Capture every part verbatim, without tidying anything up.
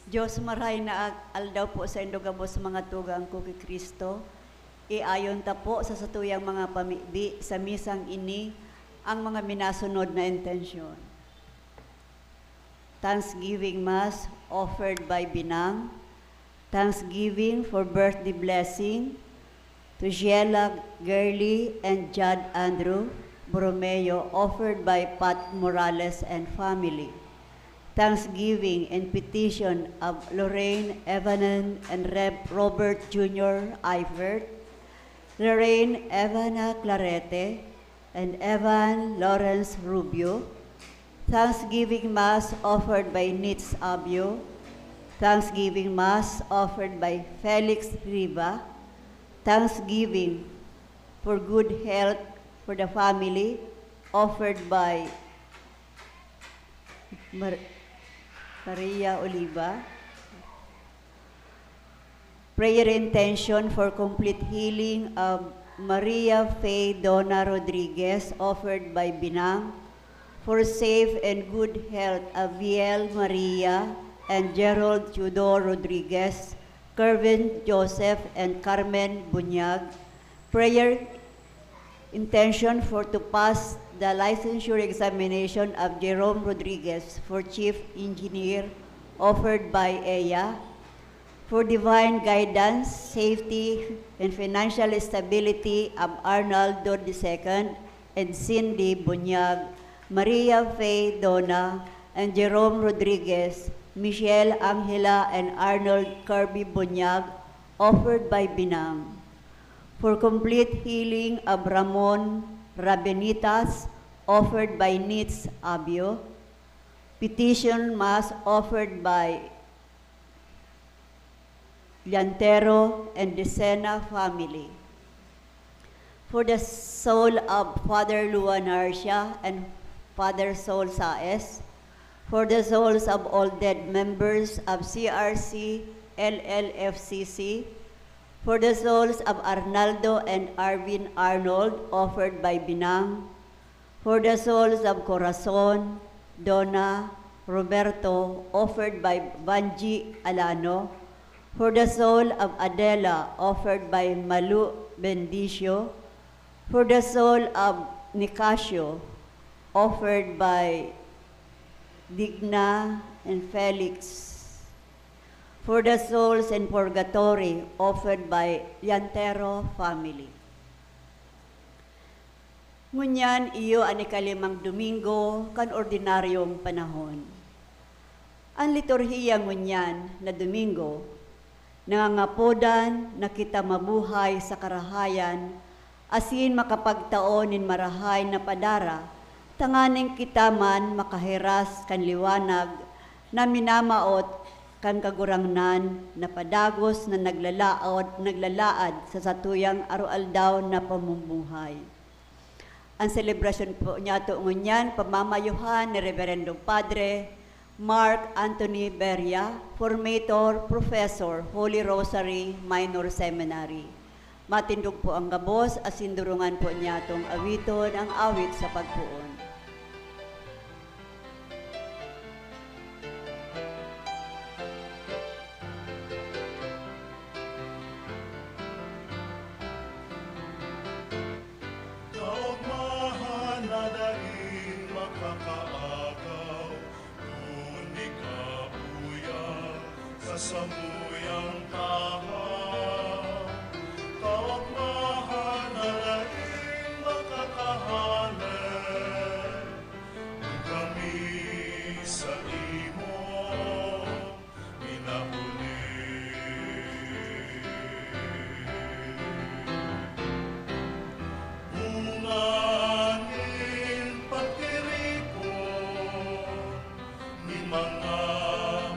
Diyos, maray na ag-, aldaw po saindo gabos, mga tugang ko ki Cristo. Iayon ta po sa satuyang mga pamibi sa misang ini ang mga minasunod na intensyon. Thanksgiving Mass offered by Binang. Thanksgiving for birthday blessing to Sheila Gurley and Judd Andrew Borromeo, offered by Pat Morales and family. Thanksgiving and petition of Lorraine Evanan and Rev. Robert Junior Eifert, Lorraine Evana Clarete, and Evan Lawrence Rubio. Thanksgiving Mass offered by Nitz Abio. Thanksgiving Mass offered by Felix Riva. Thanksgiving for good health for the family offered by Mar-, Maria Oliva. Prayer intention for complete healing of Maria Fe Dona Rodriguez, offered by Binang. For safe and good health of Viel Maria and Gerald Theodore Rodriguez, Kervin Joseph and Carmen Bunyag. Prayer intention for to pass the licensure examination of Jerome Rodriguez for Chief Engineer, offered by Eya. For divine guidance, safety, and financial stability of Arnaldo the second and Cindy Bunyag, Maria Fe Dona, and Jerome Rodriguez, Michelle Angela, and Arnold Kirby Bunyag, offered by Binang. For complete healing of Ramon Rabenitas, offered by Nitz Abio. Petition Mass offered by Llantero and Decena family. For the soul of Father Luan Arcia and Father Saul Saez. For the souls of all dead members of C R C, L L F C C. For the souls of Arnaldo and Arvin Arnold, offered by Binang. For the souls of Corazon, Dona, Roberto, offered by Vanji Alano. For the soul of Adela, offered by Malu Bendicio. For the soul of Nicasio, offered by Digna and Felix. For the souls in purgatory, offered by Llantero family. Ngunyan iyo an ikalimang Domingo kan ordinaryong panahon. An liturhiya ngunyan na Domingo, nangangapodan na kita mabuhay sa karahayan asin makapagtao nin marahay na padara, tanganing kita man makahiras kan liwanag na minamawot kan Kagurangnan na padagos na naglalaod, naglalaad sa satuyang aroaldaw na pamumuhay. An selebrasyon po niyato ngunyan pamamayuhan ni Reverendong Padre Mark Anthony Beria, Formator Professor, Holy Rosary Minor Seminary. Matindog po ang gabos, asin durungan po niyatong awiton ang awit sa pagpoon. Kaogmahan na daing makakaagaw, kun di ka uya sa samuyang tahaw. Kaogmahan na daing makakahale, kun kami sa imo minahuli. Bunga nin pagtiripon nin mga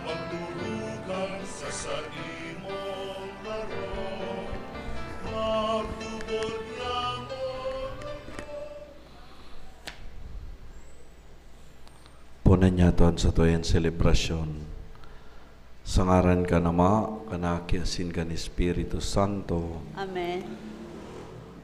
magturugang sa saimong harong, magtubod yamo. Punan niya to an satuyang selebrasyon. Sa ngaran kan Ama, kan Aki, asin kan Espiritu Santo. Amen.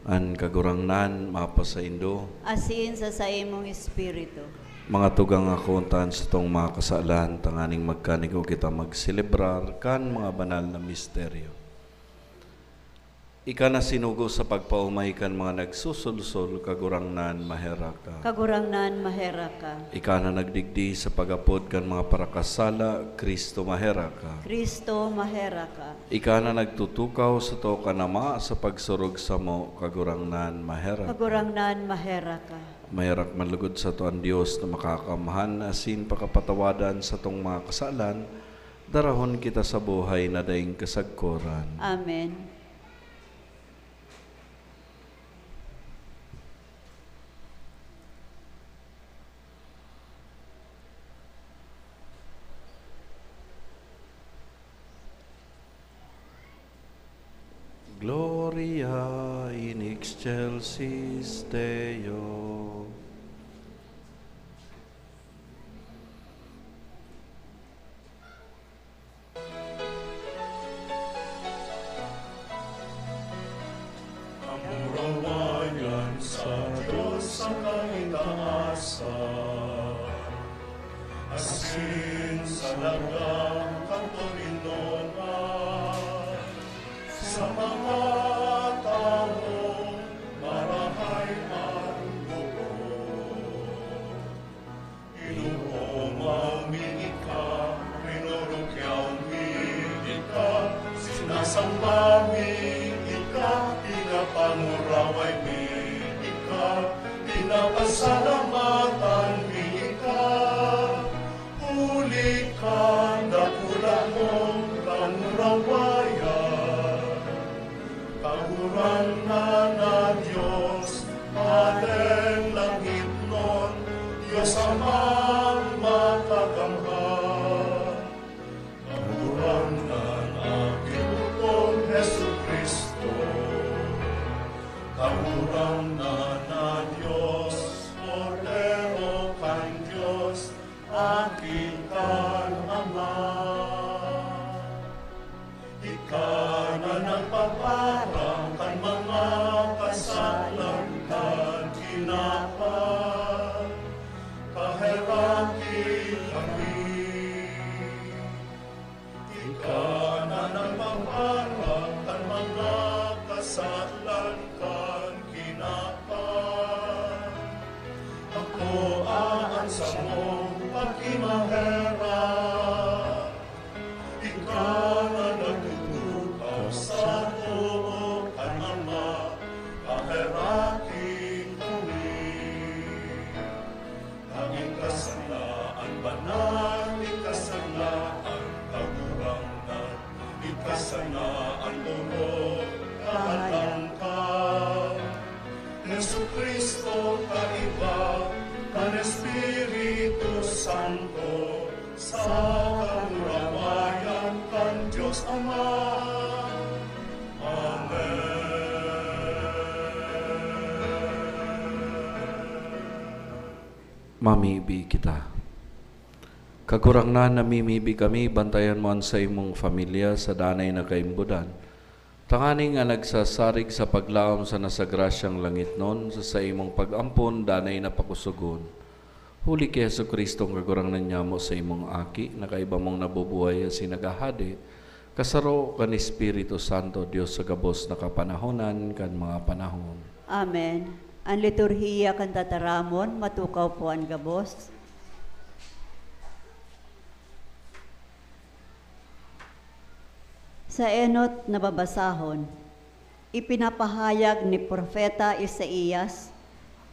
An Kagurangnan mapasaindo. Asin sa saimong espiritu. Mga tugang, ako untaan satong mga kasalan, tanganing magkanigo kita magselebrar kan mga banal na misteryo. Ika na sinugo sa pagpaomay kan mga nagsusulsol, Kagurangnan, maherak ka. Kagurangnan, maherak ka. Ika na nagdigdi sa pag-apod kan mga parakasala, Kristo, maherak ka. Kristo, maherak ka. Ika na nagtutukaw sato kan Ama sa pagsurog samo, Kagurangnan, maherak ka. Kagurangnan, maherak ka. Maherak man lugod sato an Dios na Makakamhan, asin pakapatawadan satong mga kasalan, darahon kita sa buhay na daing kasagkoran. Amen. Gloria in excelsis Deo. Kamurawayan sa Dios sa kaitaasan, asin sa laglaag kan torinongan, sa mga tawong marahay an buot. Inooma mi ika, rinurukyaw mi ika, sinasamba mi ika, pinapanguraway mi ika, pinapasalamatan mi ika, huli kan dakula mong kamurawayan. Kagurangnan na Dios, Hadeng langitnon, Dios Amang makakamhan. Kagurangnan na Aki mong Jesu-Cristo, Kagurangnan na Dios, Kordero kan Dios, Aki kan Ama. Ika na nagpaparang kan mga kasalan kan tinapay, paheraki kami. Ika na nagpaparang kan mga kasalan kan tinapay, akoa an samong pakimaherak. Ika na nagtutukaw sa too kan Ama, paheraki kami. Ika sana an banal, ika sana an kagurangnan, ika sana an orog, kahalangkaw. Jesu-Cristo, kaiba kan Espiritu Santo, sa kamurawayan kan Dios Ama. Amen. Mamibi kita. Kagurangnan, namimibi kami, bantayan mo an saimong pamilya sa danay na kaimbodan, tanganing an nagsasarig sa paglaom sana sa grasyang langitnon, sa saimong pag-ampon danay na pakosogon. Huli ki Jesu-Cristo, an Kagurangnan nyamo, saimong Aki, na kaiba mong nabubuhay asin naghahade, kasaro kan Espiritu Santo, Dios sa gabos na kapanahonan kan mga panahon. Amen. An liturhiya kan tataramon, matukaw po an gabos. Sa enot na babasahon, ipinapahayag ni Propeta Isaias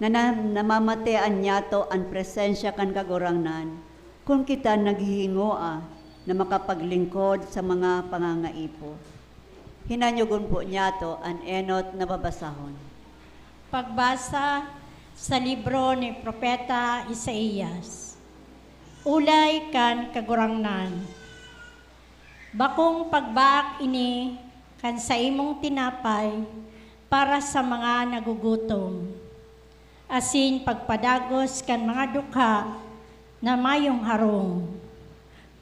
na, na namamatean niyato an presensya kan Kagurangnan kun kita naghihingoa na makapaglingkod sa mga pangangaipo. Hinanyogon po niyato an enot na babasahon. Pagbasa sa libro ni Propeta Isaias. Olay kan Kagurangnan. Bakong pagbaak ini kan saimong tinapay para sa mga nagugutom, asin pagpadagos kan mga dukha na mayong harong.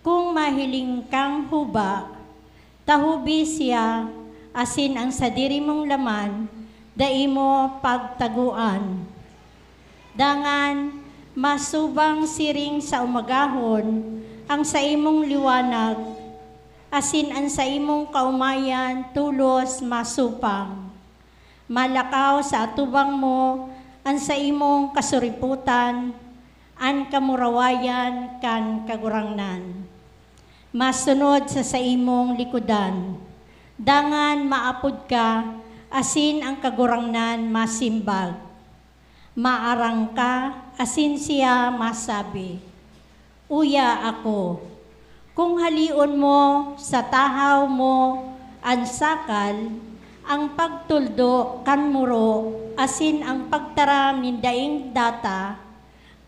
Kun mahiling kang huba, tahobi siya, asin an sadiri mong laman dai mo pagtagoan. Dangan, Masubang siring sa umagahon ang saimong liwanag, asin an saimong kaomayan tolos masupang. Malakaw sa atubang mo an saimong kasuripotan, an kamurawayan kan Kagurangnan. Masunod sa saimong likodan, dangan maapod ka asin an Kagurangnan masimbag. Maarang ka, asin siya masabi, "Uya ako." Kung haleon mo sa tahaw mo an sakal, an pagtuldo kan muro, asin an pagtaram nin daing data,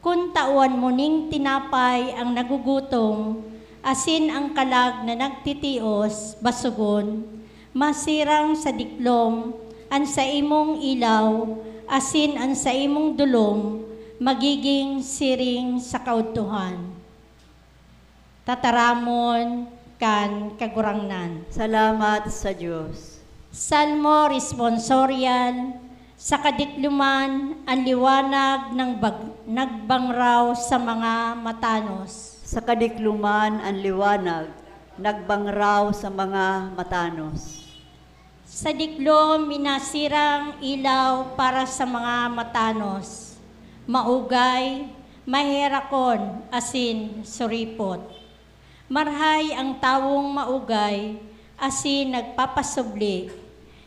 kun tawan mo nin tinapay an nagugutom, asin an kalag na nagtitios, basogon, masirang sa diklom an saimong ilaw, asin an saimong dolom magiging siring sa kaudtohan. Tataramon kan Kagurangnan. Salamat sa Dios. Salmo Responsorial. Sa kadikloman, an liwanag ng bag-, nagbangraw sa mga matanos. Sa kadikloman, an liwanag nagbangraw sa mga matanos. Sa diklom, minasirang ilaw para sa mga matanos, maugay, maherakon, asin suripot. Marhay ang tawong maugay asin nagpapasubli.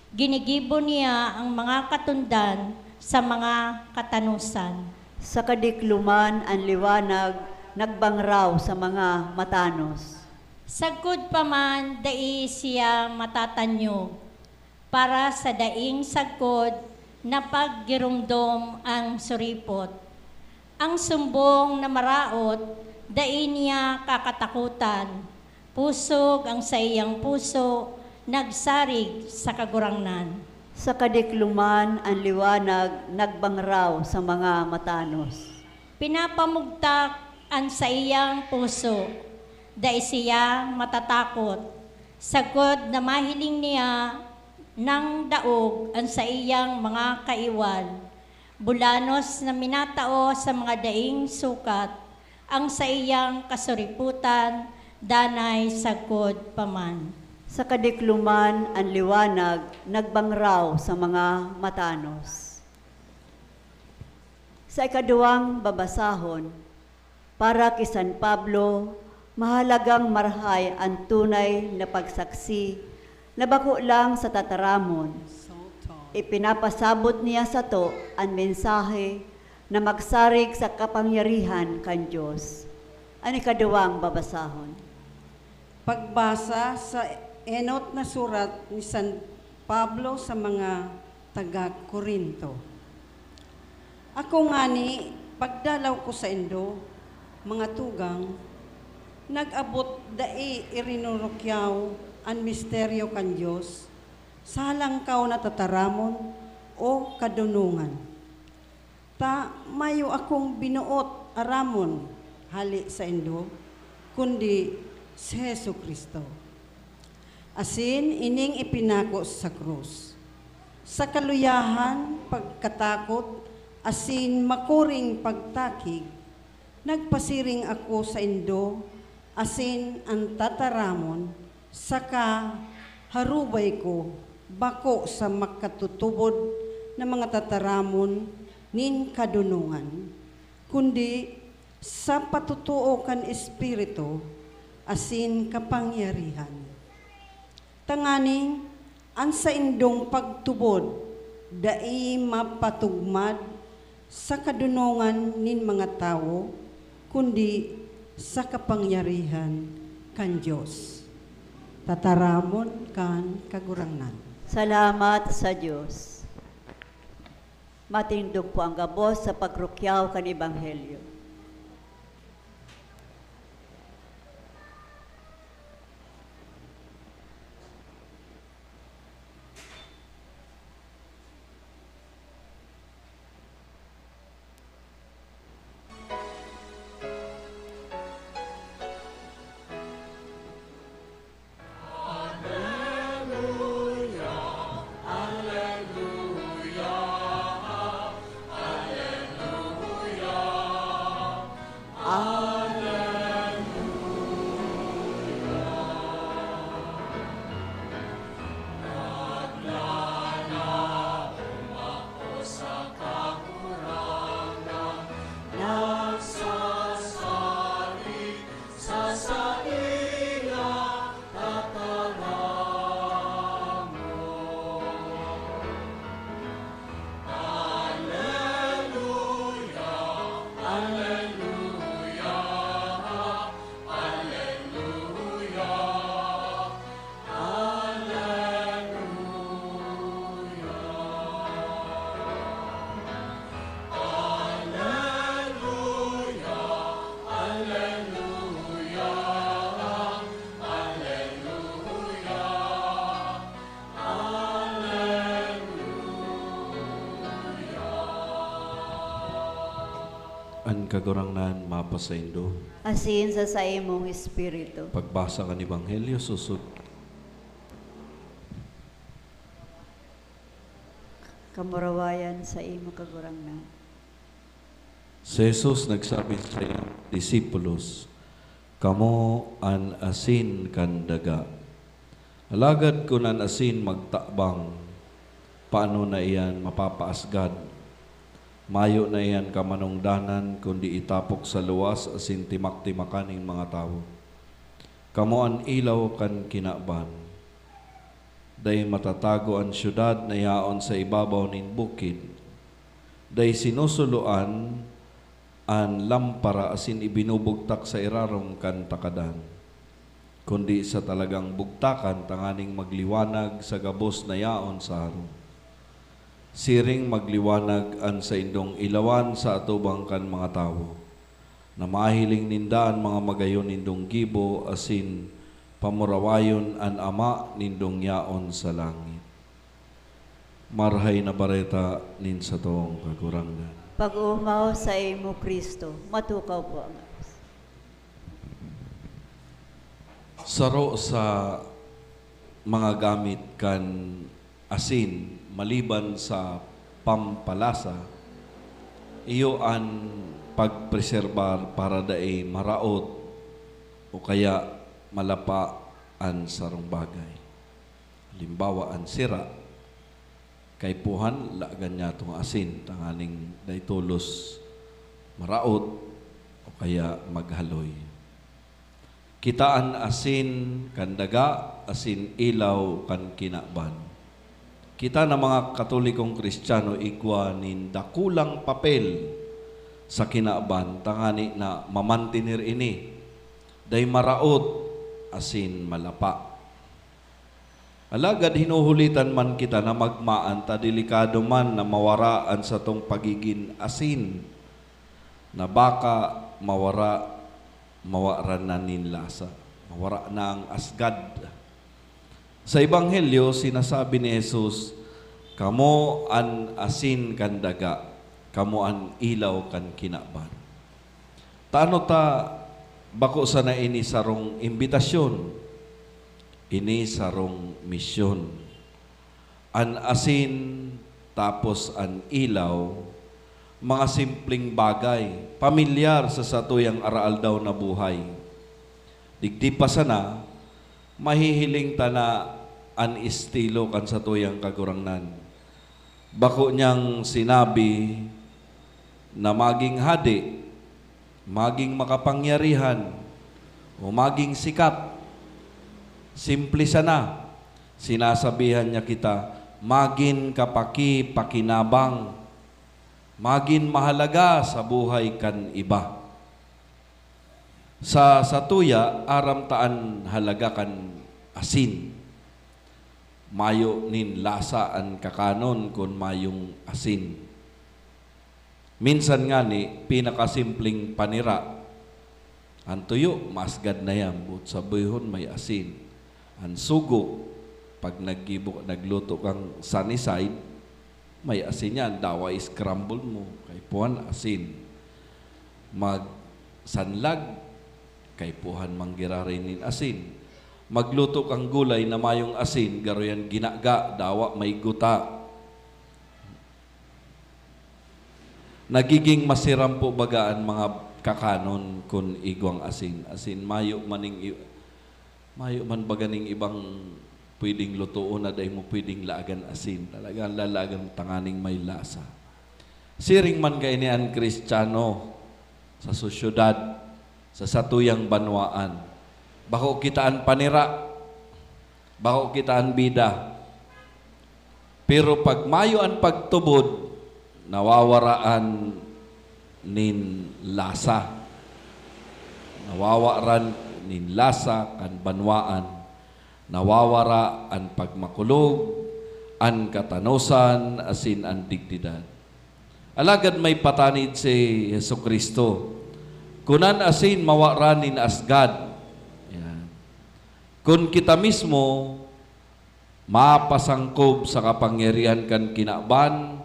Ginigibo niya ang mga katundan sa mga katanosan. Sa kadikloman, an liwanag nagbangraw sa mga matanos. Sagkod pa man, dai siya matatanyog. Para sa daing sagkod na paggiromdom ang suripot. Ang sumbong na maraot, dai niya kakatakotan. Pusog ang saiyang puso, nagsarig sa Kagurangnan. Sa kadikloman, an liwanag nagbangraw sa mga matanos. Pinapamugtak an saiyang puso. Dai siya matatakot. Sagkod na mahiling niya nang daog an saiyang mga kaiwal. Bulanos na minatao sa mga daing sukat ang saiyang kasuripotan, danay sagkod pa man. Sa kadikloman, an liwanag nagbangraw sa mga matanos. Sa ikaduwang babasahon, para ki San Pablo, mahalagang marhay an tunay na pagsaksi na bako lang sa tataramon. Ipinapasabot niya sato an mensahe na magsarig sa kapangyarihan kan Dios. An ikaduwang babasahon. Pagbasa sa enot na surat ni San Pablo sa mga taga Corinto. Ako ngani, pagdalaw ko saindo, mga tugang, nag-abot dai irinurukyaw an misteryo kan Dios sa halangkaw na tataramon o kadunongan. Ta mayo akong binoot aramon hale saindo, kundi si Jesu-Cristo. Asin ining ipinako sa krus, sa kaluyahan, pagkatakot, asin makuring pagtakig, nagpasiring ako saindo, asin an tataramon, saka harubay ko, bako sa makatutubod na mga tataramon nin kadonongan, kundi sa patotoo kan Espiritu asin kapangyarihan. Tanganing an saindong pagtubod dai mapatugmad sa kadonongan nin mga tawo, kundi sa kapangyarihan kan Dios. Tataramon kan Kagurangnan. Salamat sa Dios. Matindog po ang gabos sa pagrukyaw kan Ebanghelyo. An Kagurangnan mapasaindo. Asin sa saimong espiritu. Pagbasa kan Ebanghelyo sosog. Kamurawayan sa imo, Kagurangnan. Si Jesus nagsabi sa iyang disipulos, "Kamo an asin kan daga. Alagad kun an asin magtabang, paano na iyan mapapaasgad? Mayo na iyan kamanongdanan kundi itapok sa luwas asin timaktimakan nin mga tawo. Kamo an ilaw kan kinaban. Dai matatago an syudad na yaon sa ibabaw nin bukid. Dai sinusuloan an lampara asin ibinubugtak sa irarom kan takadan, kundi sa talagang bugtakan tanganing magliwanag sa gabos na yaon sa harong. Siring magliwanag an saindong ilawan sa atubang kan mga tawo, na mahiling ninda an mga magayon nindong gibo asin pamurawayon an Ama nindong yaon sa langit." Marahay na Bareta nin satong Kagurangnan. Pag-omaw sa imo, Kristo. Matukaw po ang gabos. Saro sa mga gamit kan asin, maliban sa pampalasa, iyo an pagpreserbar para dai maraot o kaya malapa an sarong bagay. Halimbawa, an sira, kaipuhan, laagan niya itong asin, tanganing dai tolos maraot o kaya maghaloy. Kita an asin kan daga, asin ilaw kan kinaban. Kita na mga Katolikong Kristiyano igwa nin dakulang papel sa kinaban, tangani na mamantener ini, dai maraot asin malapa. Alagad hinuhulitan man kita na magmaan ta delikado man na mawara an satong pagigin asin, na baka mawara, mawaran na nin lasa, mawara na an asgad. Sa Ebanghelyo, sinasabi ni Jesus, "Kamo an asin kan daga, kamo an ilaw kan kinaban." Ta ano ta, bako sana ini sarong imbitasyon, ini sarong misyon. An asin tapos an ilaw, mga simpleng bagay, pamilyar sa satuyang araaldaw na buhay. Digdi pa sana, mahihiling ta na an estilo kan satuyang Kagurangnan. Bako niyang sinabi na maging hade, maging makapangyarihan, o maging sikat. Simple sana, sinasabihan niya kita, magin kapakipakinabang, magin mahalaga sa buhay kan iba. Sa satuya, aram ta an halaga kan asin. Mayo nin lasa an kakanon kun mayong asin. Minsan ngani, pinakasimpleng panira, an tuyo, maasgad na yan, boot sabihon may asin. An sugo, pag naggibo, nagluto kang sunny side, may asin yan. Dawa, scramble mo, kaipuhan asin. Magsanlag, kaipuhan manggiraray nin asin. Magluto kang gulay na mayong asin, garo yan ginaga, dawa may guta. Nagiging masiram po baga an mga kakanon kun igwang asin. Asin, mayo man ning i-, mayo man baga ning ibang pwedeng lutoon na dai mo pwedeng laagan asin. Talagang lalaagan mo tanganing may lasa. Siring man kaini an Kristiyano sa sosyedad, sa satuyang banwaan. Bako kita an panira, bako kita an bida. Pero pag mayo an pagtubod, nawawaraan nin lasa. Nawawaran nin lasa kan banwaan. Nawawara an pagmakulog, an katanosan, asin an dignidad. Alagad may patanid si Jesu-Cristo. Kun an asin mawaran nin asgad, yan. Kun kita mismo mapasangkob sa kapangyarihan kan kinaban,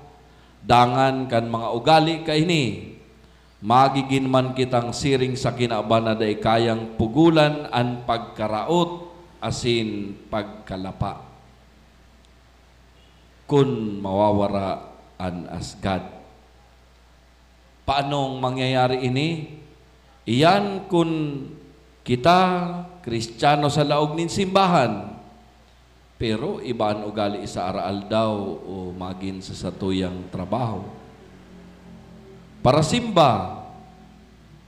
dangan kan mga ugali kaini, Magigin man kitang siring sa kinaban na dai kayang pugolan an pagkaraot asin pagkalapa, kun mawawara an asgad. Paanong mangyayari ini? Iyan kun kita, Kristiyano sa laog nin simbahan, pero iba an ugali sa araaldaw o magin sa satuyang trabaho. Parasimba,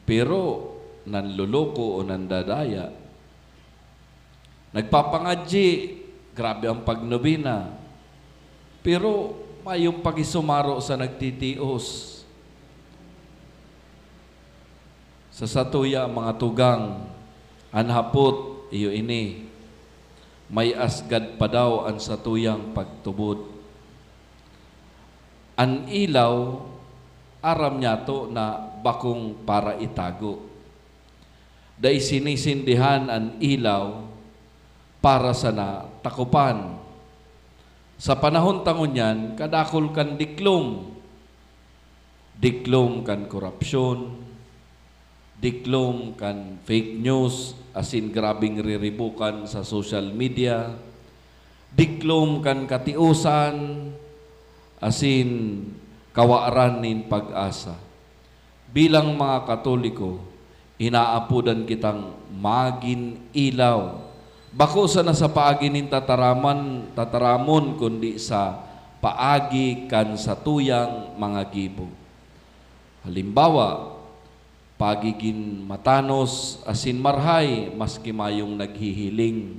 pero nanloloko o nandadaya. Nagpapangadyi, grabe ang pagnobena. Pero mayong pakisumaro sa nagtitios. Sa satuya, mga tugang, an hapot, iyo ini, may asgad pa daw an satuyang pagtubod. An ilaw, aram niyato na bakong para itago. Dai sinisindihan an ilaw para sana takopan. Sa panahon ta ngunyan, kadakul kan diklom. Diklom kan korapsyon, diklom kan fake news, asin grabeng riribukan sa social media, diklom kan katiosan, asin kawaran nin pag-asa. Bilang mga Katoliko, inaapodan kitang magin ilaw. Bako sana sa paagi nin tataraman, tataramon, kundi sa paagi kan satuyang mga gibo. Halimbawa, pagigin matanos asin marhay maski mayong naghihiling.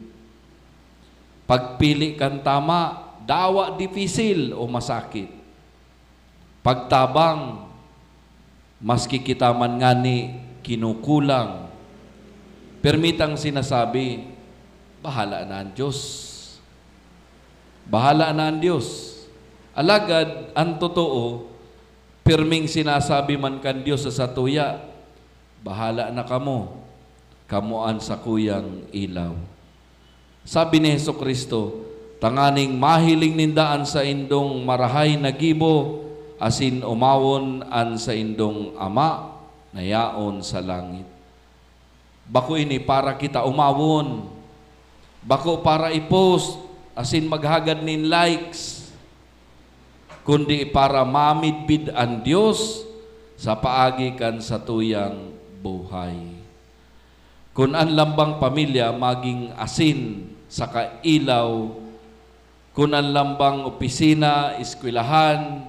Pagpili kan tama, dawa dipisil o masakit. Pagtabang, maski kita man ngani kinukulang. Permitang sinasabi, "Bahala na an Dios. Bahala na an Dios." Alagad, an totoo, pirming sinasabi man kan Dios sa satuya, "Bahala na kamo, kamo an sakuyang ilaw." Sabi ni Jesu-Cristo, "Tanganing mahiling ninda an saindong marahay na gibo, asin omawon an saindong Ama na yaon sa langit." Bako ini para kita omawon, bako para i-post asin maghagad nin likes, kundi para mamidbid an Dios sa paagi kan satuyang buhay. Kun an lambang pamilya magin asin saka ilaw, kun an lambang opisina, eskwelahan,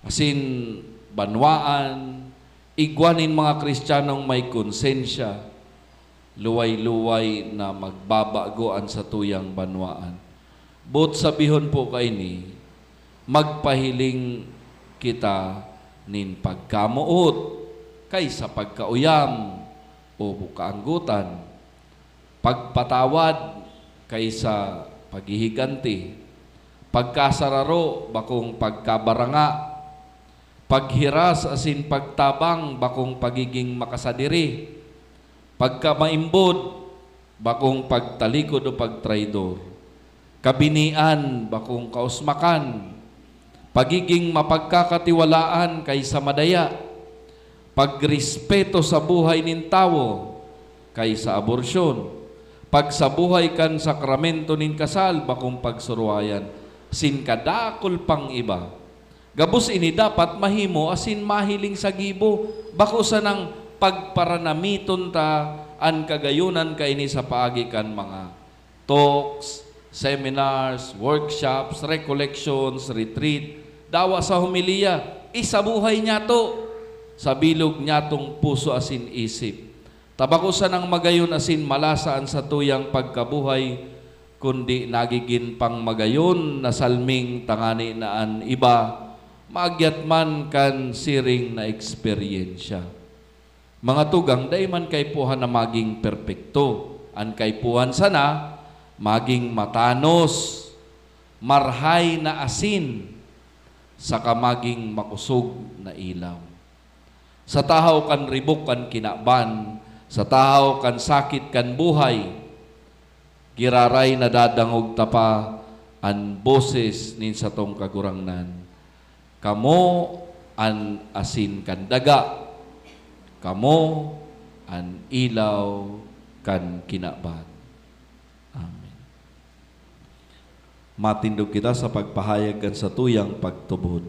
asin banwaan, igwa nin mga Kristiyanong may konsensya, luway-luway na magbabago an satuyang banwaan. Boot sabihon po kaini, magpahiling kita nin pagkamoot kaysa pagkauyam o kaanggotan, pagpatawad kaysa paghihiganti, pagkasararo bakong pagkabaranga, paghiras asin pagtabang bakong pagiging makasadiri, pagkamaimbod bakong pagtalikod o pagtraidor, kabinian bakong kausmakan, pagiging mapagkakatiwalaan kaysa madaya, pagrespeto sa buhay nin tawo kaysa aborsyon, pagsabuhay kan sakramento nin kasal bakong pagsuruhayan, asin kadakul pang iba. Gabos ini dapat mahimo asin mahiling sa gibo, bako sanang pagparanamiton ta an kagayonan kaini sa paagi kan mga talks, seminars, workshops, recollections, retreat, dawa sa homilya, isabuhay niyato sa bilog niyatong puso asin isip. Ta bako sanang magayon asin malasa an satuyang pagkabuhay, kundi nagigin pang magayon na salming tangani na an iba maagyat man kan siring na eksperyensya. Mga tugang, dai man kaipuhan na maging perpekto. An kaipuhan sana, maging matanos, marhay na asin, saka maging makosog na ilaw. Sa tahaw kan ribok kan kinaban, sa tahaw kan sakit kan buhay, giraray nadadangog ta pa an boses nin satong Kagurangnan, "Kamo an asin kan daga." Kamo an ilaw kan kinaban. Amen. Matindog kita sa pagpahayag kan satuyang pagtubod.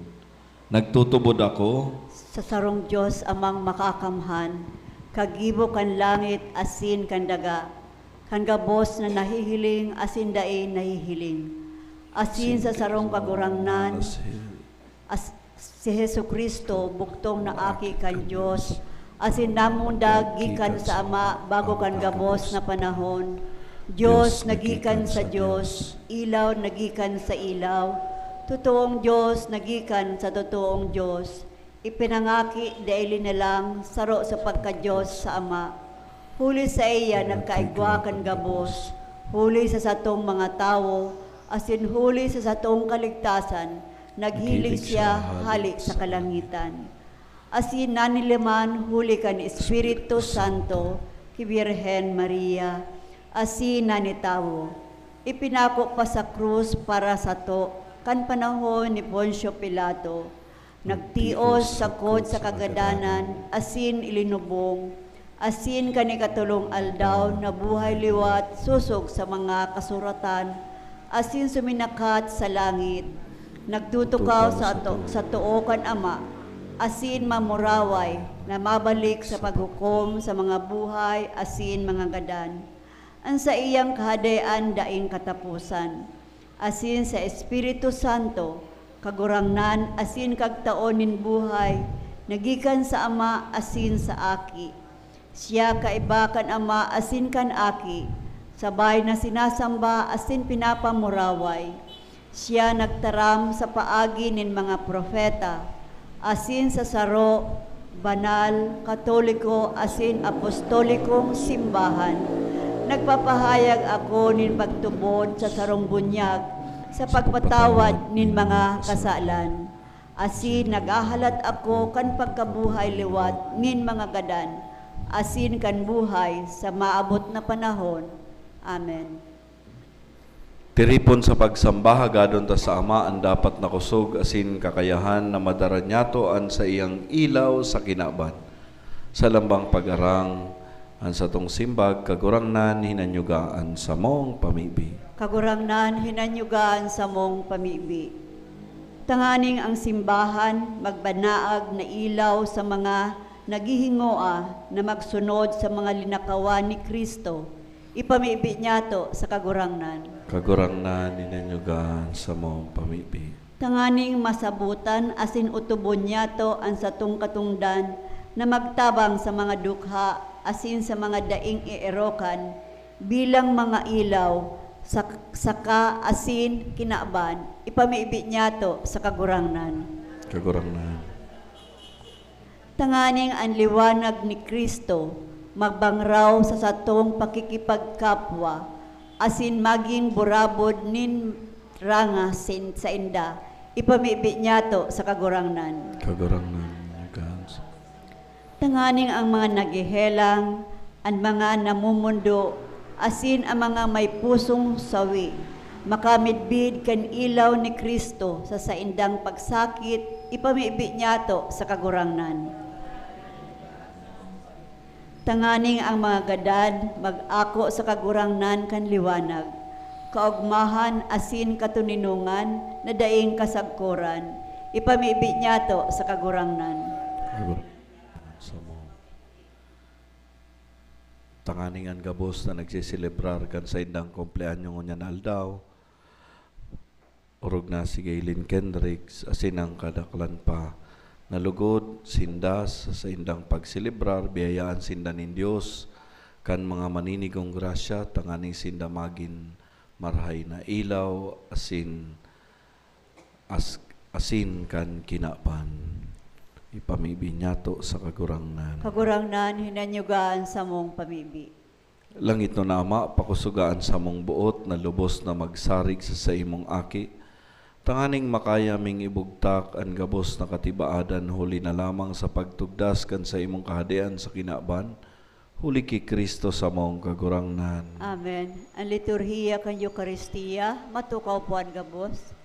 Nagtutubod ako sa sarong Dios, Amang Makakamhan, kagibo kan langit asin kan daga, kan gabos na nahihiling asin dai nahihiling, asin sa sarong Kagurangnan, as-, si Jesu-Cristo, bugtong na Aki kan Dios, asin namundag gikan sa Ama bago kan gabos na panahon. Dios na gikan sa Dios, ilaw na gikan sa ilaw, totoong Dios na gikan sa totoong Dios, ipinangaki dai linalang, saro sa pagka-Dios sa Ama. Huli saiya nagkaigwa kan gabos, huli sa satong mga tawo, asin huli sa satong kaligtasan, naghiling siya hale sa kalangitan. Asin naniliman huli kan Espiritu Santo ki Birhen Maria, asin nanitawo. Ipinako pa sa krus para sato kan panahon ni Poncio Pilato. Nagtios sagkod sa kagadanan asin ilinubong, asin kan ikatolong aldaw nabuhay liwat sosog sa mga kasuratan, asin suminakat sa langit. Nagtutukaw sa to-, sa too kan Ama, asin mamuraway na mabalik sa paghukom sa mga buhay asin mga gadan. An saiyang Kahadean daing kataposan, asin sa Espiritu Santo, Kagurangnan asin Kagtaon nin buhay, na gikan sa Ama asin sa Aki. Siya kaiba kan Ama asin kan Aki, sabay na sinasamba asin pinapamuraway. Siya nagtaram sa paagi nin mga propeta, asin sa saro, banal, katoliko, asin apostolikong simbahan. Nagpapahayag ako nin pagtubod sa sarong bunyag sa pagpatawad nin mga kasalan. Asin naghahalat ako kan pagkabuhay liwat nin mga gadan, asin kan buhay sa maabot na panahon. Amen. Tiripon sa pagsamba, hagadon ta sa Ama an dapat na kusog asin kakayahan na madara niyato an saiyang ilaw sa kinaban. Sa lambang pag-arang, an satong simbag, Kagurangnan, hinanyuga an samong pamibi. Kagurangnan, hinanyuga an samong pamibi. Tanganing ang simbahan magbanaag na ilaw sa mga naghihingoa na magsunod sa mga linakawan ni Cristo, ipamibi niyato sa Kagurangnan. Kagurangnan, hinanyuga an samong pamibi. Tanganing masabotan asin otobon niyato an satong katongdan na magtabang sa mga dukha asin sa mga daing eerokan bilang mga ilaw sa, saka asin kinaban, ipamibi niyato sa Kagurangnan. Kagurangnan. Tanganing an liwanag ni Cristo magbangraw sa satong pakikipagkapwa, asin magin burabod nin ranga sin sainda, ipamibi niyato sa Kagurangnan. Kagurangnan, hinanyuga an sa- Tanganing ang mga naghehelang, an mga namomondo, asin an mga may pusong sawi, makamidbid kan ilaw ni Cristo sa saindang pagsakit, ipamibi niyato sa Kagurangnan. Tanganing ang mga gadan mag-ako sa Kagurangnan kan liwanag, kaogmahan asin katoninongan na daing kasagkoran, ipamibi niyato sa Kagurangnan. Kagurangnan, sa mo. Tanganing an gabos na nagseselebrar kan saindang kumpleanyo ngunyan na aldaw, orog na si Gaylene Kendricks, asin an kadaklan pa, na lugod sinda sa saindang pagselebrar, biyayaan sinda nin Dios kan mga maninigong grasya, tanganing sinda magin marahay na ilaw, asin as-, asin kan kinaban. Ipamibi niyato sa Kagurangnan. Kagurangnan, hinanyuga an samong pamibi. Langitnon na Ama, pakusoga an samong boot na lubos na magsarig sa saimong Aki, tanganing makaya ming ibugtak an gabos na katibaadan huli na lamang sa pagtugdas kan saimong Kahadean sa kinaban, huli ki Cristo samong Kagurangnan. Amen. An liturhiya kan Eukaristia, matukaw po an gabos.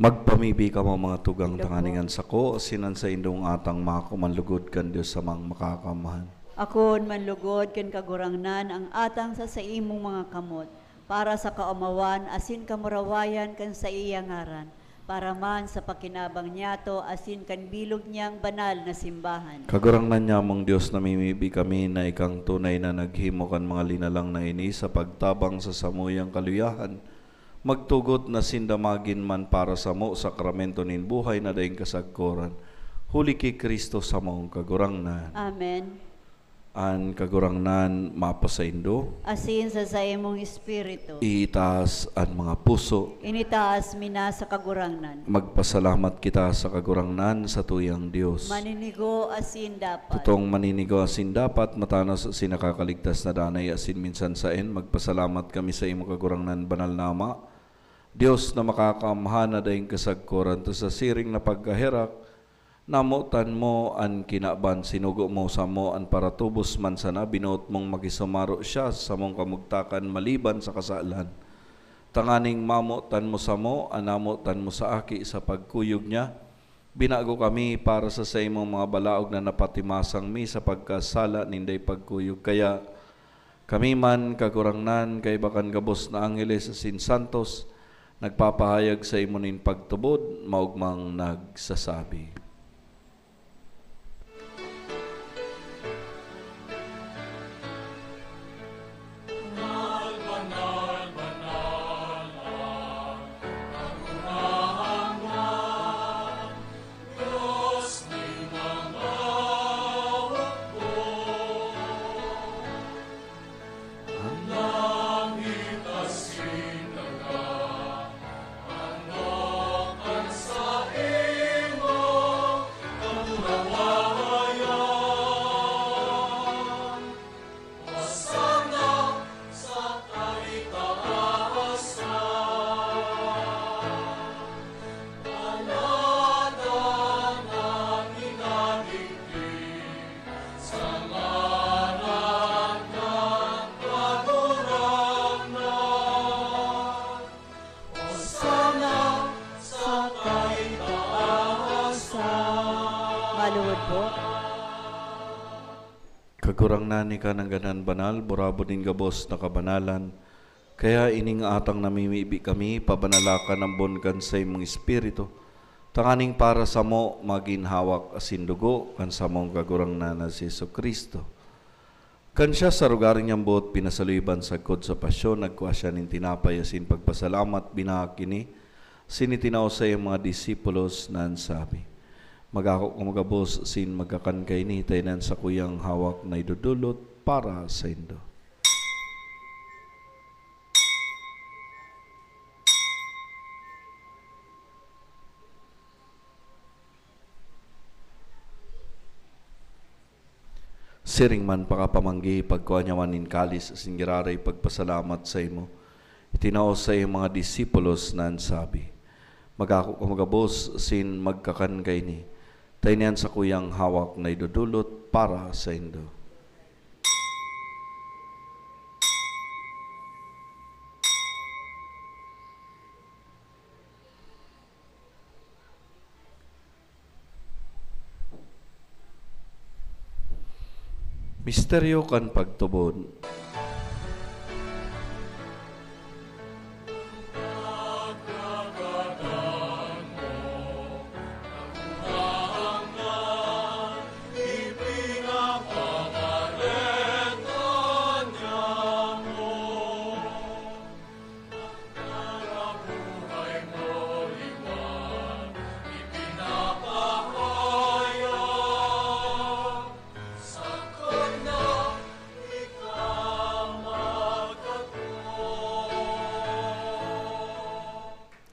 Magpamibi kamo, mga tugang, tanganing an sako asin an saindong atang makuman lugod kan Dios Amang Makakamhan. Akoon man lugod kan Kagurangnan ang atang sa saimong mga kamot, para sa kaomawan asin kamurawayan kan saiya ngaran, para man sa pakinabang niyato asin kan bilog niyang banal na simbahan. Kagurangnan nyamong Dios, namimibi kami na ikang tunay na naghimo kan mga linalang na ini sa pagtabang sa samuyang kaluyahan, magtugot na sinda magin man para samo sakramento nin buhay na daing kasagkoran, huli ki Cristo samong Kagurangnan. Amen. An Kagurangnan mapasaindo. Asin sa saimong espiritu. Iitaas an mga puso. Initaas mi na sa Kagurangnan. Magpasalamat kita sa Kagurangnan, sa tuyang Dios. Maninigo asin dapat. Totoong maninigo asin dapat, matanos asin nakakaligtas na danay asin minsan saen, magpasalamat kami sa imo, Kagurangnan, banal na Ama, Dios na makakaamhan na daing kasagkoran, ta sa siring na pagkaherak, namotan mo an kinaban, sinugo mo samo an paratubos man sana, binoot mong makisumaro siya sa samong kamugtakan maliban sa kasalan. Tanganing mamotan mo samo an namotan mo sa Aki sa pagkuyog niya, binago kami para sa saimong mga balaog na napatimasang mi sa pagkasala ninday pagkuyog. Kaya kami man, Kagurangnan, kaiba kan gabos na angheles asin santos, nagpapahayag saimo nin pagtubod, maogmang nagsasabi. Maluhod po. Kagurangnan, ika nanggad an banal, burabod nin gabos na kabanalan. Kaya ining atang namimibi kami, pabanala ka ambon kan saimong Espiritu, tanganing para samo magin hawak asin dugo kan samong Kagurangnan na si Jesu-Cristo. Kan siya sa lugar niyang boot pinasaluiban sagkod sa pasyon, nagkua siya nin tinapay asin pagpasalamat, binaak ini, asin itinao sa iyang mga disipulos na an sabi, "Mag-ako kamo gabos asin magkakan kaini, ta ini an sakuyang hawak na idodolot para saindo." Siring man pakapamanggi, pagkua niya man nin kalis asin giraray pagpasalamat saimo, itinao sa iyang mga disipulos na an sabi, "Mag-ako kamo gabos asin magkakan kaini, ta ini an sakuyang hawak na idodolot para saindo." Misteryo kan pagtubod.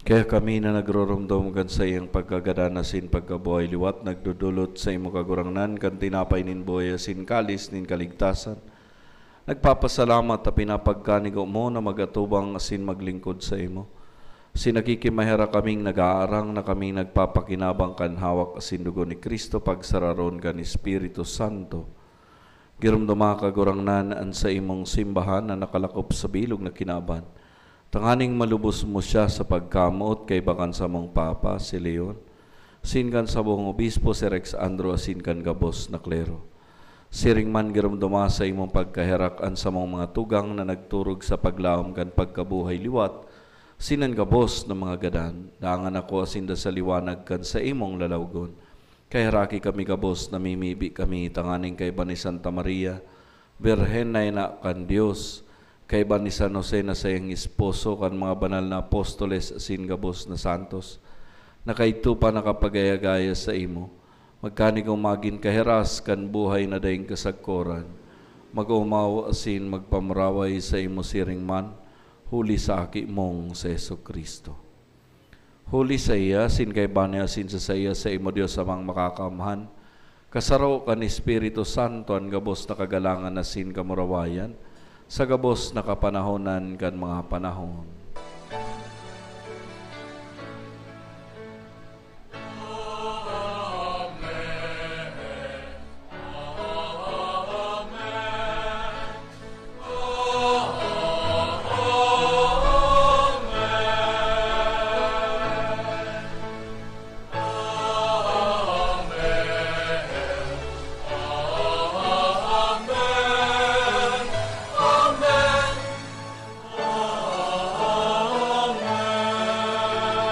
Kaya kami na nagroromdom kan saiyang pagkagadan asin pagkabuhay liwat, nagdodolot sa imo, Kagurangnan, kan tinapay nin buhay asin kalis nin kaligtasan. Nagpapasalamat ta pinapagkanigo mo na mag-atubang asin maglingkod saimo. Asin nakikimaherak kaming nag-aarang na kaming nagpapakinabang kan hawak asin dugo ni Cristo, pagsararon kan Espiritu Santo. Giromdoma, Kagurangnan, an saimong simbahan na nakalakop sa bilog na kinaban. Tanganing malubos mo siya sa pagkamoot kaiba kan samong Papa, si Leon, asin kan samong Obispo, si Rex Andro, asin kan gabos na klero. Siring man, giromdoma sa imong pagkaherak an samong mga tugang na nagturog sa paglaom kan pagkabuhay liwat, asin an gabos na mga gadan. Dangan ako asin da sa liwanag kan saimong lalawgon. Kaheraki kami gabos, namimibi kami tanganing kaiba ni Santa Maria, Birhen na ina kan Dios, kaiba ni San Jose na saiyang esposo, kan mga banal na apostoles asin gabos na santos, na kaidto pa nakapagaya-gaya saimo, magkanigong magin kaheras kan buhay na daing kasagkoran, mag-omaw asin magpamuraway saimo siring man, huli sa Aki mong si Jesu-Cristo. Huli saiya, asin kaiba niya, asin sa saiya, saimo, Dios Amang Makakamhan, kasaro kan Espiritu Santo, an gabos na kagalangan asin kamurawayan, sa gabos na kapanahonan kan mga panahon.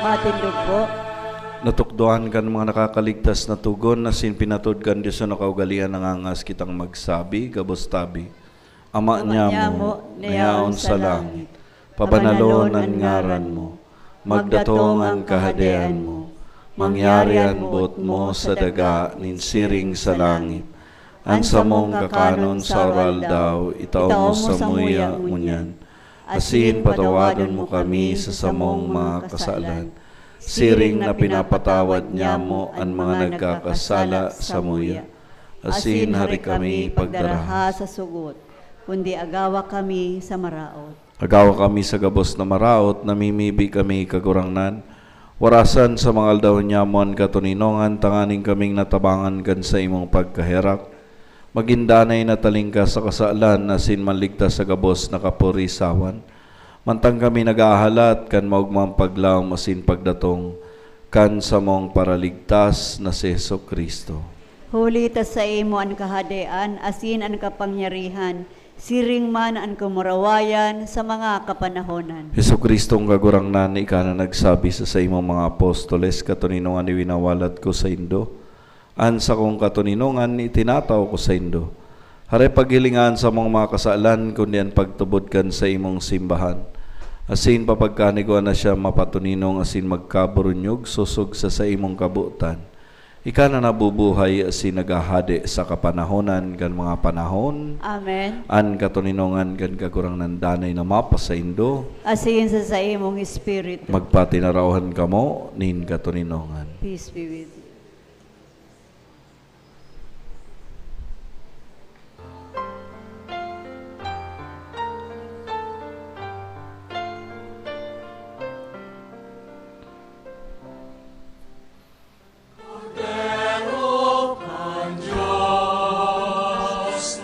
Matindog po. Natukdoan kan mga nakakaligtas na togon, asin pinatod kan Dios na kaugalian, nangangas kitang magsabi, gabos tabi. Ama Ama niamo, niamo, na yaon sa langit, pabanalon an ngaran mo. Magdatong an kahadean mo. Mangyari an boot mo sa daga nin siring sa langit. An samong kakanon sa aroaldaw, itao mo samuya ngunyan. Asin patawadon mo kami sa samong mga kasalan, siring na pinapatawad niamo an mga nagkakasala samuya. Asin hari kami pagdaraha sa sugot, kundi agawa kami sa maraot. Agawa kami sa gabos na maraot, namimibi kami, Kagurangnan. Warasan sa mga aldaw niamo an katoninongan, tanganing kaming natabangan kan saimong pagkaherak, magin danay na talingkas sa kasalan, asin manligtas sa gabos na kapurisawan. Mantang kami naghahalat kan maogmang paglaom asin pagdatong kan samong Paraligtas na si Jesu-Cristo. Huli ta saimo an kahadean, asin an kapangyarihan, siring man an kamurawayan sa mga kapanahonan. Jesu-Cristong Kagurangnan, ika na nagsabi sa saimong mga apostoles, "Katoninongan iwinawalat ko saindo, an sakong katoninongan itinatao ko saindo." Hare paghilinga an samong mga kasalan, kundi an pagtubod kan saimong simbahan. Asin papagkanigwa na siya mapatoninong asin magkaburunyog sosog sa saimong kabotan. Ika na nabubuhay asin naghahade sa kapanahonan kan mga panahon. Amen. An katoninongan kan Kagurangnan danay na mapasaindo. Asin sa saimong espiritu. Magpatinarawan kamo nin katoninongan. Peace be with you. Kordero kan Dios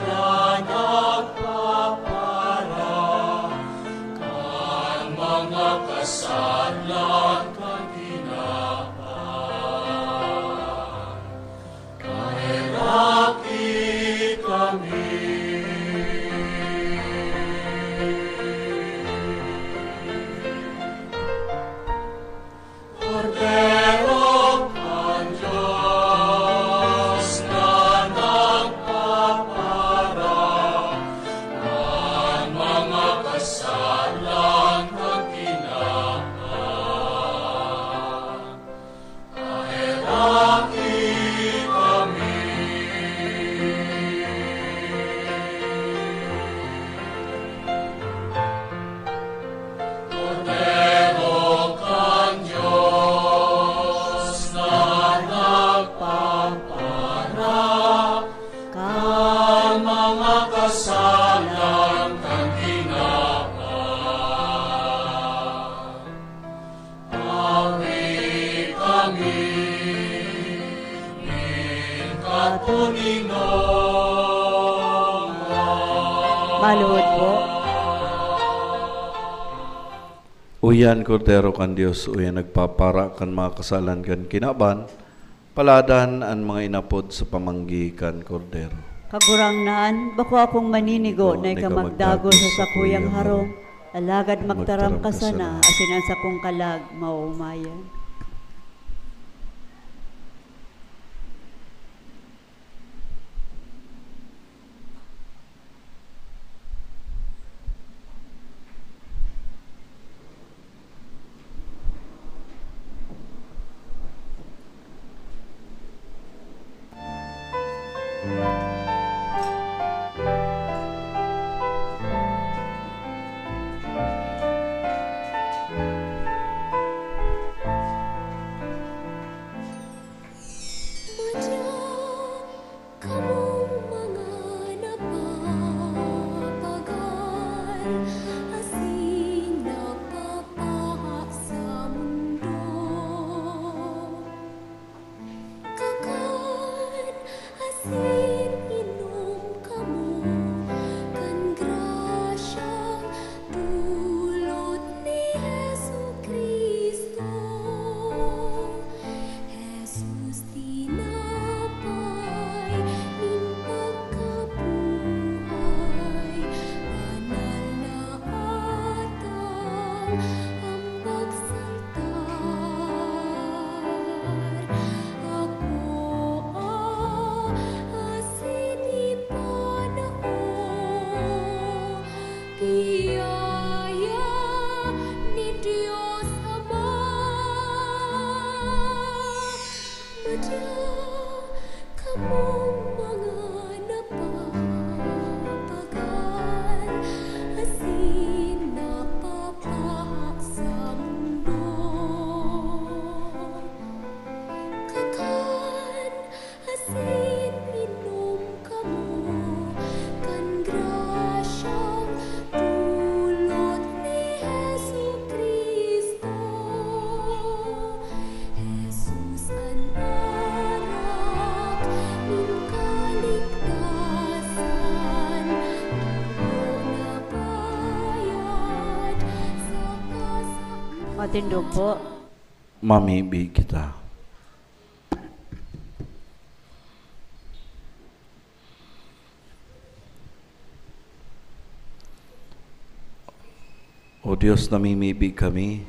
na nagpapara kan mga kasalan kan kinaban, kaheraki kami. Kordero kan Dios na nagpapara kan mga kasalan kan kinaban, kaheraki kami. Kordero kan Dios na nagpapara kan mga kasalan kan kinaban, hari kami nin katoninongan. Maluhod po. Uyan, Kordero kan Dios, uyan nagpapara kan mga kasalan kan kinaban, paladan an mga inapod sa pamanggi kan Kordero. Kagurangnan, bako akong maninigo na ika magdagos sa sakuyang harong, alagad magtaram ka sana, asin an sakong kalag maoomayan. Kamong mga napapagal asin napapaha sa mundo, kakan asin inom kamo kan grasyang dulot ni Jesu-Cristo. Jesus, tinapay nin pagkabuhay, banal na atang an pagsaltar. Akoa asin ipanaho, biyaya nin Dios Ama. Madya kamong mga napapagal asin napapahak sa mundo, kakan asin inom kamo kan grasyang dulot ni Jesu-Cristo. Jesus an arak nin kaligtasan, dugo na bayad sa kasalanan. Matindog po. Mamibi kita. O Dios, namimibi kami,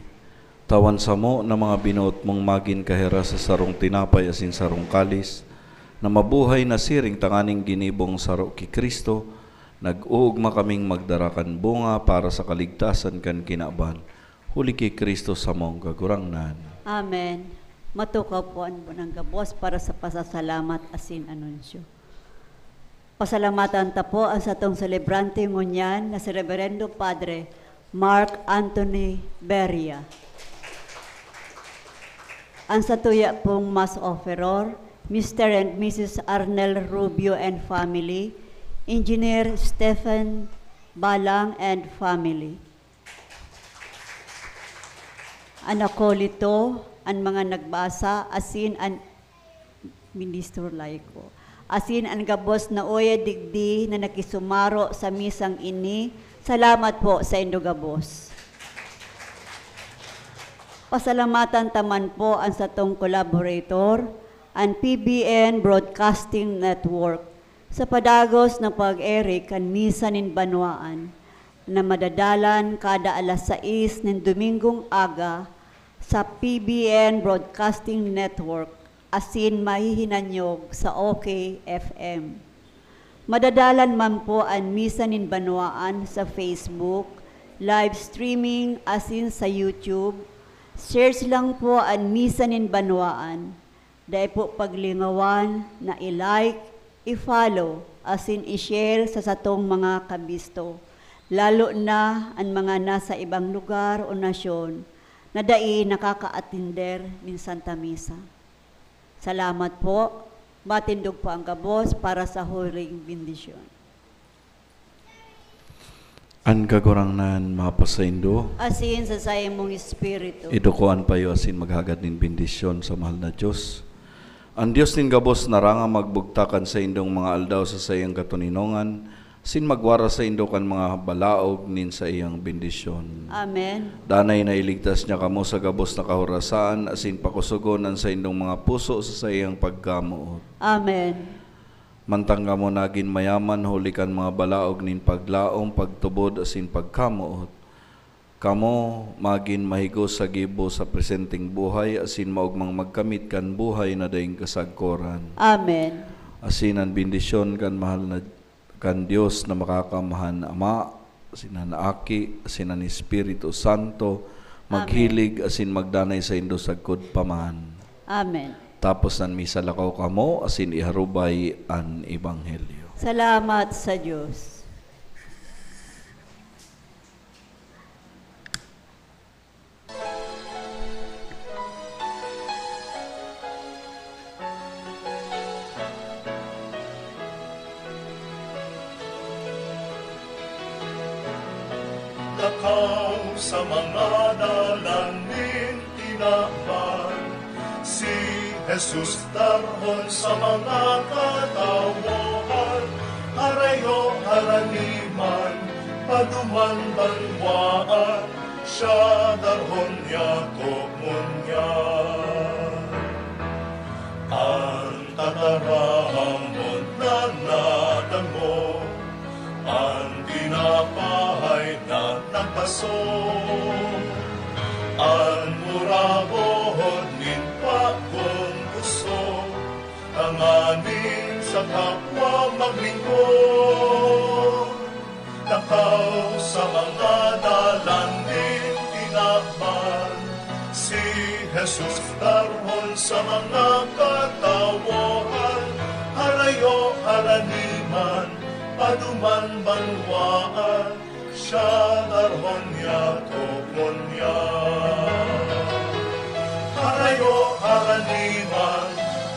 tawan samo na mga binoot mong magin kahiras sa sarong tinapay asin sarong kalis, na mabuhay na siring tanganing ginibong saro ki Cristo, nag-oogma kaming magdara kan bunga para sa kaligtasan kan kinaban, huli ki Cristo samong Kagurangnan. Amen. Matukaw po an bunang gabos para sa pasasalamat asin anunsyo. Pasalamatan ta po an satong selebrante ngunyan na si Reverendo Padre Mark Anthony Beria. An satuya pong Mass Offeror, Mister and Missus Arnel Rubio and family, Engineer Stephen Balang and family. An akolito, an mga nagbasa, asin an ministro laiko, asin an gabos na oya digdi na nakisumaro sa misang ini, salamat po saindo gabos. Pasalamatan ta man po an satong collaborator, an P B N Broadcasting Network, sa padagos na pag-ere kan Misa nin Banwaan, na madadalan kada alas sais nin Domingong aga sa P B N Broadcasting Network asin mahihinanyog sa OK F M. Madadalan man po an Misa nin Banwaan sa Facebook, live streaming asin sa YouTube. Search lang po an Misa nin Banwaan. Dai po paglingawan na i-like, i-follow, asin i-share sa satong mga kabisto, lalo na an mga nasa ibang lugar o nasyon na dai nakakaatender nin Santa Misa. Salamat po. Matindog po ang gabos para sa huling bendisyon. An Kagurangnan mapasaindo. Asin sa saimong espiritu. Iduko an payo asin maghagad nin bendisyon sa mahal na Dios. An Dios nin gabos naranga magbugtak kan saindong mga aldaw sa saiyang katoninongan, Asin magwara saindo kan mga balaog nin saiyang bendisyon. Amen. Danay na iligtas niya kamo sa gabos na kahorasaan, asin pakusogon an saindong mga puso sa saiyang pagkamoot. Amen. Mantang kamo nagin mayaman huli kan mga balaog nin paglaom, pagtubod, asin pagkamoot, kamo magin mahigos sa gibo sa presenteng buhay, asin maogmang magkamit kan buhay na daing kasagkoran. Amen. Asin an bendisyon kan mahal na, kan Dios na Makakamhan, Ama, asin an Aki, asin an Espiritu Santo, Amen. Maghilig asin magdanay saindo sagkod pa man. Amen. Tapos nan misa, lakaw kamo asin iharubay an ebanghelyo. Salamat sa Dios. Lakaw sa mga dalan nin tinaban, si Jesus darhon sa mga katawohan, harayo haraniman, paduman banwaan, siya darhon yato ngunyan. An tataramon na nadangog, an tinapay na nagpaso, an murabohod nin bagong puso, tanganing sa kapwa maglingkod. Lakaw sa mga dalan nin tinaban, si Jesus darhon sa mga katawohan, harayo haraniman, paduman banwaan, siya darhon yato ngunyan. Harayo haraniman,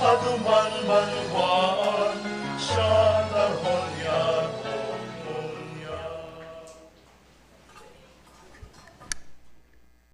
paduman banwaan,